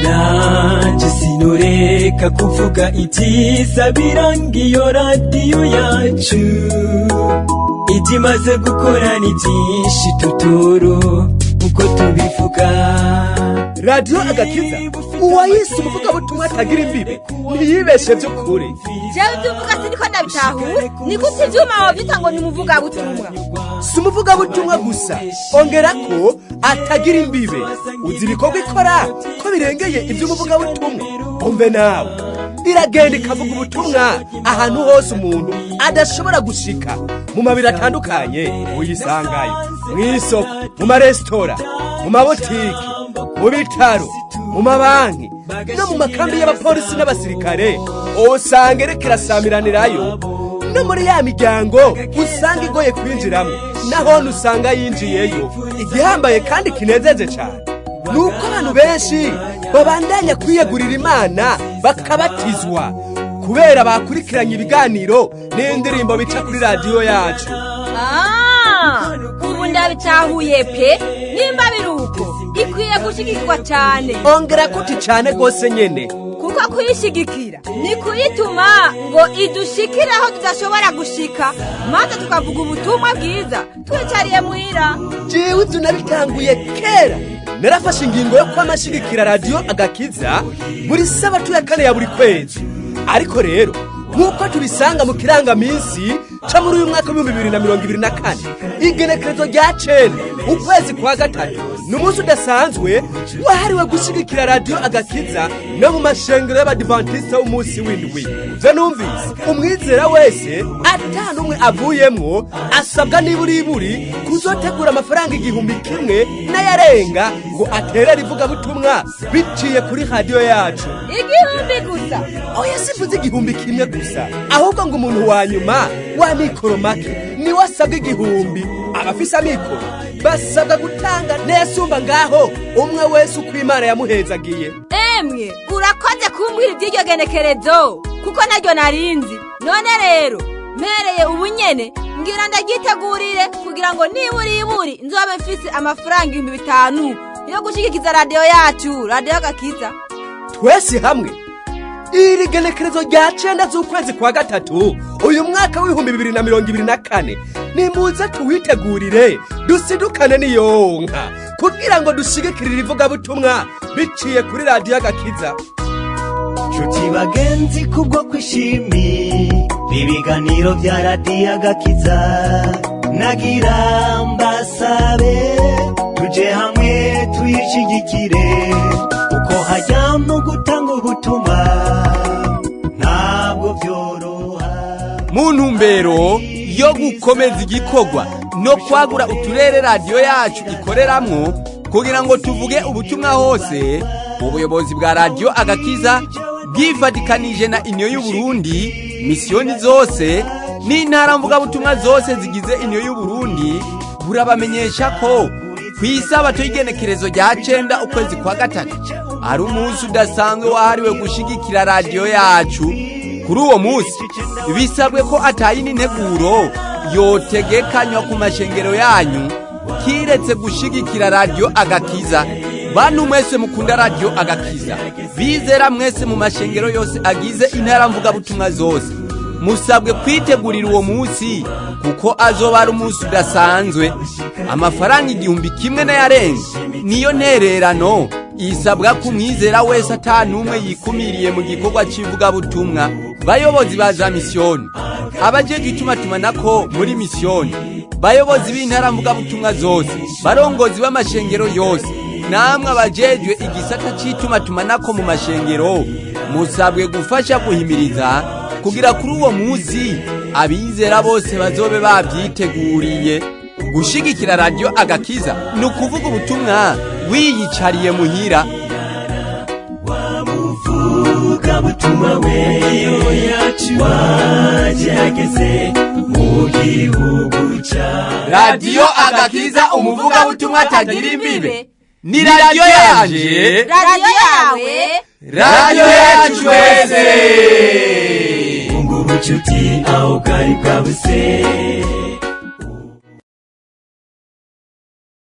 Nanje sinureka kuvuga ibyiza biranga iyo radiyo yacu. Ibyo imaze gukora ni byinshi, tuturu uko tubivuga. Radiyo Agakiza, uwayise umuvugabutumwa atagira imbibe ntiyibeshe by'ukuri. Jewe ibyo uvuga siniko ndabitahura. Ni gute ivyuma wavyita ngo ni umuvugabutumwa? Si umuvugabutumwa gusa, ongera ko atagira imbibe. Uzi ibikorwa ikora ko birengeye iby'umuvugabutumwa? Umve nawe, iragenda ikavuga ubutumwa ahantu hose umuntu adashobora gushika. Mu mabiro atandukanye uyisangayo, mu isoko, mu maresitora, mu mabotiki, mu bitaro, mu mabanki no mu makambi y'abapolisi n'abasirikare. Usanga iriko irasamiranirayo. No muri ya miryango usanga igoye kwinjiramo, nahone usanga yinjiyeyo. Igihambaye kandi kinezeje cyane ni uko abantu benshi babandanya kwiyegurira Imana, bakabatizwa kubera bakurikiranye ibiganiro n'indirimbo bica kuri radiyo yacu. Ah, ubu ndabitahuye pe. Nimba biri uko, ikwiye gushigikirwa cyane. Ongera kuti cyane rwose nyene. Kuko kuyishigikira ni kuyituma ngo idushikire aho tudashobora gushika, maze tukavuga ubutumwa bwiza twicariye muhira. Jewe ibyo nabitanguye kera. Narafashe ingingo yo kwamashigikira Radiyo Agakiza buri sabato ya kane ya buri kwezi. Ariko rero, nk'uko tubisanga mu kirangaminsi ca muri uyu mwaka w'2024, igenekerezo rya 9 ukwezi kwa gatatu ni umunsi udasanzwe wahariwe gushigikira Radiyo Agakiza no mu mashengero y'Abadivantisite w'umunsi w'indwi. Ivyo numvise, umwizera wese ata n'umwe avuyemwo asabwa niburiburi kuzotegura amafaranga 1000 n'ayarenga ngo aterere ivugabutumwa biciye kuri radiyo yacu. 1000 gusa? Oya, simvuze 1000 gusa, ahubwo ngo umuntu wa nyuma wa mikoro make niwe asabwa 1000. Abafise amikoro basabwa gutanga n'ayasumba ngaho, umwe wese uko Imana yamuhezagiye. Emwe, urakoze kumbwira iby'iryo genekerezo, kuko naryo narinzi. None rero mpereye ubu nyene ngira ndagyitegurire kugira ngo niburiburi nzobe mfise amafaranga 5000 yo gushigikiza radiyo yacu, Radiyo Gakiza. Twese hamwe, iri genekerezo rya 9 z'ukwezi kwa gatatu uyu mwaka w'2024, nimuze tuwitegurire, dusidukane n'iyonka kugira ngo dushigikirire ivugabutumwa biciye kuri Radiyo Agakiza. Nshuti bagenzi, kubwo kwishimi ibiganiro bya Radiyo Agakiza, nagira mbasabe tuje hamwe tuyishigikire, uko hajya mu gutanga ubutumwa ntabwo byoroha. Mu ntumbero yo gukomeza igikorwa no kwagura uturere radiyo yacu ikoreramwo kugira ngo tuvuge ubutumwa hose, ubuyobozi bwa Radiyo Agakiza bwifatikanije na Union y'Uburundi, misiyoni zose n'intara mvugabutumwa zose zigize Union y'Uburundi, burabamenyesha ko ku isabato y'igenekerezo rya 9 ukwezi kwa gatatu ari umunsi udasanzwe wahariwe gushigikira radiyo yacu. Kuri uwo munsi bisabwe ko atayindi nteguro yotegekanywa ku mashengero yanyu kiretse gushigikira Radiyo Agakiza. Bantu mwese mukunda Radiyo Agakiza, bizera mwese mu mashengero yose agize intara mvugabutumwa zose, musabwe kwitegurira uwo munsi kuko azoba ari umunsi udasanzwe. Amafaranga 1000 n'ayarenga niyo ntererano isabwa ko umwizera wese ata n'umwe yikumiriye mu gikorwa cy'ivugabutumwa. Bayobozi ba za misiyoni, abajejwe itumatumanako muri misiyoni, bayobozi b'intara mvugabutumwa zose, barongozi b'amashengero yose, namwe abajejwe igisata c''itumatumanako mu mashengero, musabwe gufasha guhimiriza kugira kuri uwo munsi abizera bose bazobe babyiteguriye. Gushigikira Radiyo Agakiza ni ukuvuga ubutumwa wiyicariye muhira. Wamuvuga butumwa we yacu wagerageze mu gihugu cyacu. Radiyo Agakiza, umuvugabutumwa atagira imbibe, ni radiyo yanje. Radiyo yawe. Radiyo yacu twese. Unga ubucuti aho bwari bwabuze.